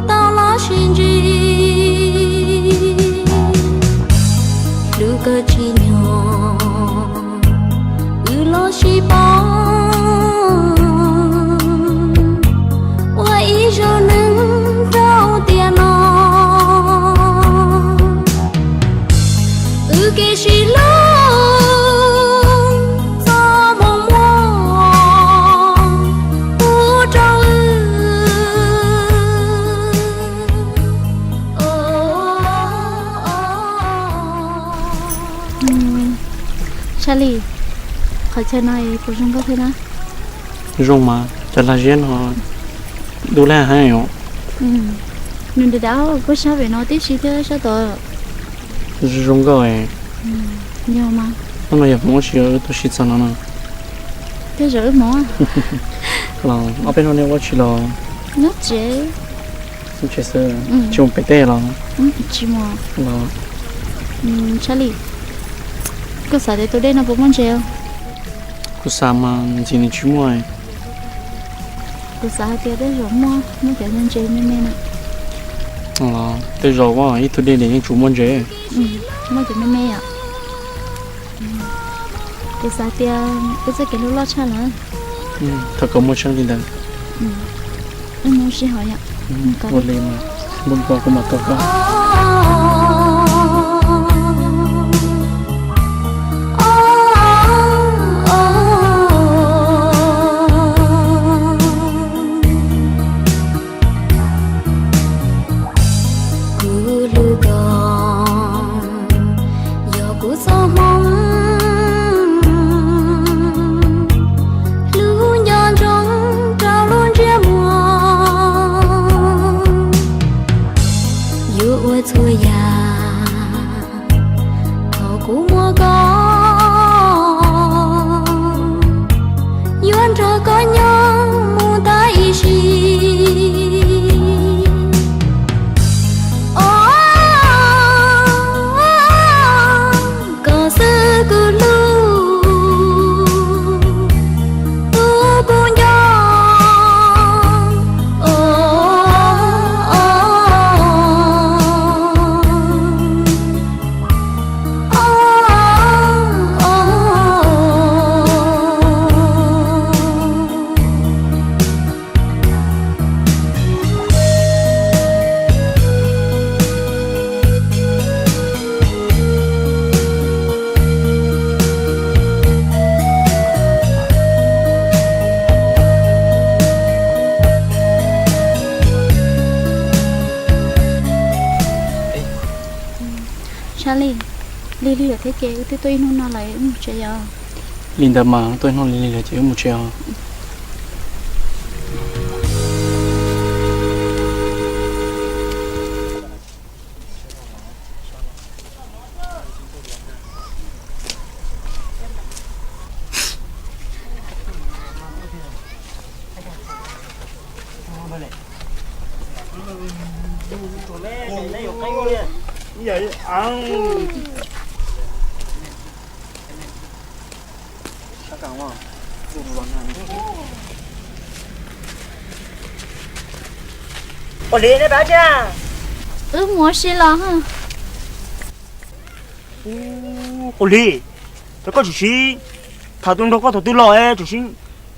tau los sib ntsib, hlub koj tsim nyog wb los sib pom ua ib zaug neeg rau tiam no. Wb kev sib hlub txoj moo muaj pub rau wb. Charlie, qhov chaw no puas zoo nkauj thiab na? Zoo mas, cov lag ziab no dub laj heev os. Nws nrov nrov puag sab pem no tib si thiab sab tod. Zoo nkauj. Yog mas. Hnub no yog hmoov ua si wb tuaj sib txog no no. Tej zaum wb hmoov. Los ob peb hnub nej ua tsi los? Nyob tsev. Nyob tsev xwb, tsis mus pem teb los? Tsis mus. Los, Charlie, koj xav tias tus dej no puas muaj ntses? Kuv xav mas ntxim nws tsis muaj. Kuv xav hais tias tej zaum muaj, muaj cov ntses me me na. Los tej zaum ib tug dej yeej tsuas muaj ntses. Muaj cov me me os. Kuv xav tias wb txoj kev hlub loj tshaj lawm. Thov kom muaj tseeb li ntawd. Wb mus sib haum yom. Ua li mas, npau npau kuv mam tuaj koj. Kuv hlub koj yog kuv txoj hmoov, hlub nco ntsoov rau lub ntsiab muag, yuav ua txhua yam thaum kuv muaj koj, yuav nrog koj nyob mus tag ib sim. Os, koj xwb kuv hlub, tus kuv nco. Charlie, lig lig lawm thiab ces wb twb tuaj ib hnub no lawm, wb mus tsev yom. Li ntawd mas, tuaj ib hnub lig lig lawm ces wb mus tsev os. Ua li nej pab tsi? Wb mus ua si los. Ua li, cov koj tsis tham tus nraug koj thaum twg los, tsis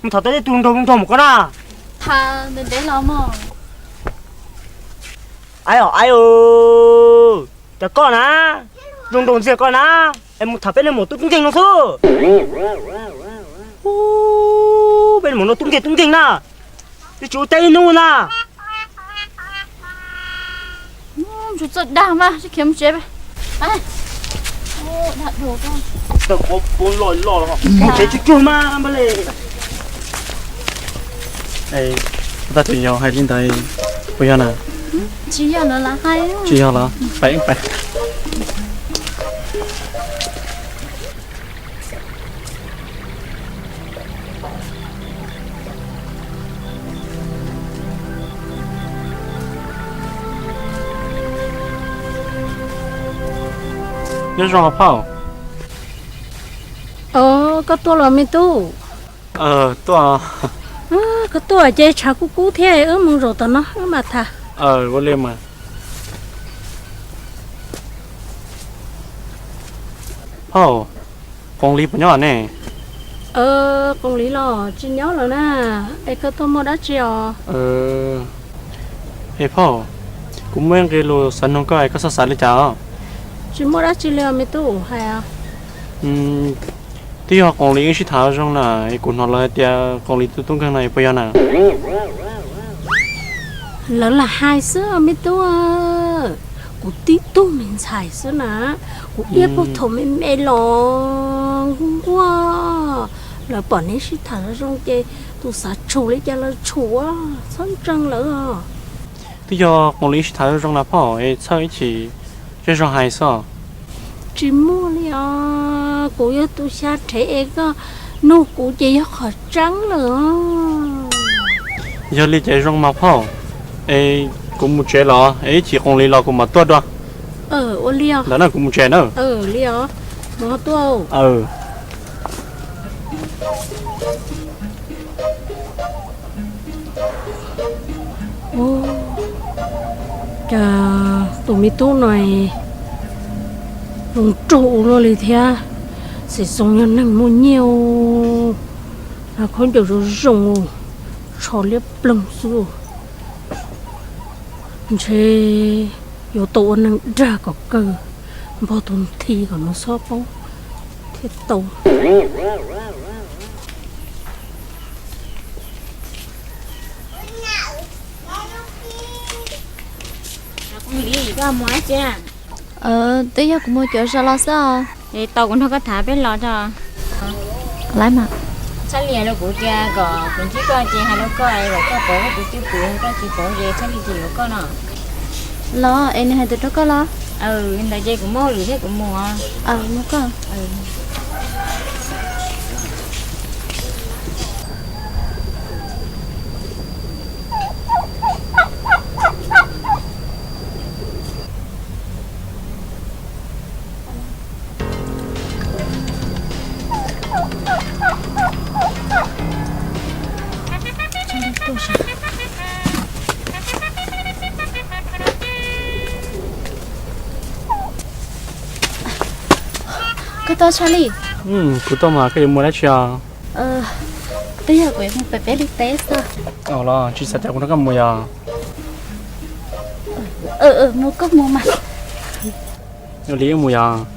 mus tham tau tej tus nraug nraug mus koj na. Tham ntev ntev los mog. Ai os, ai os, cov koj na, zoo nraug ntxiag koj na, es mus tham peb neeg maum tub tub nkeeg no xwb. Peb neeg maum no tub nkeeg tub nkeeg na, twb tsis ua teb ib hnub na. Tsuas txawj dag mas, tsis khiav mus tsev. Tau qhov puv loj loj, mus tsev tsuag tsuag mas npaj li. Tab tus yau hais li ntawd puas yog na? Tsis yog lawv lam hais. Tsis yog los? Pais, pais. Nyob zoo phauj. Os, koj tuaj los me tub? Tuaj. Koj tuaj ces tshav kub kub thiab, wb mus zaum tom no wb mam tham. Aw, ua li mas. Phauj, Qoos Lis puas nyob ne? Qoos Lis los tsis nyob lawm na. Es koj tuaj muaj dab tsi os? Es phauj, kuv muaj ib nqe lus xav nug koj es koj txhob xav li cas os. Tsis muaj dab tsi li os me tub, hais os. Twb yog Qoos Lis wb sib tham zoo na, es kuv hnov lawv hais tias Qoos Lis tus tub nkeeg no es puas yog na? Lawv lam hais xwb me tub. Kuv tib tug me ntxhais xwb na, kuv iab puag thaum me me los nquag nquag, lawv pom neb sib tham zoo zoo ces tus xav tshum li cas los tshum, txhob ntseeg lawv os. Twb yog Qoos Lis sib tham zoo zoo na phauj, es txhawj ib chim zej zog hais xwb. Tsis muaj li os, kuv yog tus xya rhev es koj nug kuv ces yog qhov tseeb lawm os. Yog li ces zoo mas phauj, es kuv mus tsev los es ib chim Qoos Lis los kuv mam tuaj dua. Ua li os. Ntawm no kuv mus tsev na. Li os, mus tuaj. Cas tus me tub no zoo nraug ua luaj li thiab. Xim Xoo yog neeg muaj nyiaj, khaub ncaws zoo zoo, tsho liab ploog xwb. Ntshe yuav tau ua neeg dag kom kawg, npog tus nthi kom nws txhob paub thiaj tau. Twb yog kuv mus cuav zos los xwb os. Es tau kuv nrog koj tham peb los tso. Lawv mas txhaj li hais rau kuv tias kom kuv ntsib koj ces hais rau koj, kom koj pom koj tus cwj pwm, koj tsis pom ces txhaj li ces yuav koj no. Los es nws hais tus rau koj los? Ntawd ces kuv muaj hauj lwm thiab kuv mus. Mus koj. Koj tuaj tshaj li. Kuv tuaj mas koj yuav mus dab tsi os? Twb yog kuv yuav mus pem peb lub teb xwb. Los tsis xav tias kuv nrog koj mus yog? Mus koj mus mas. Ua li wb mus yog?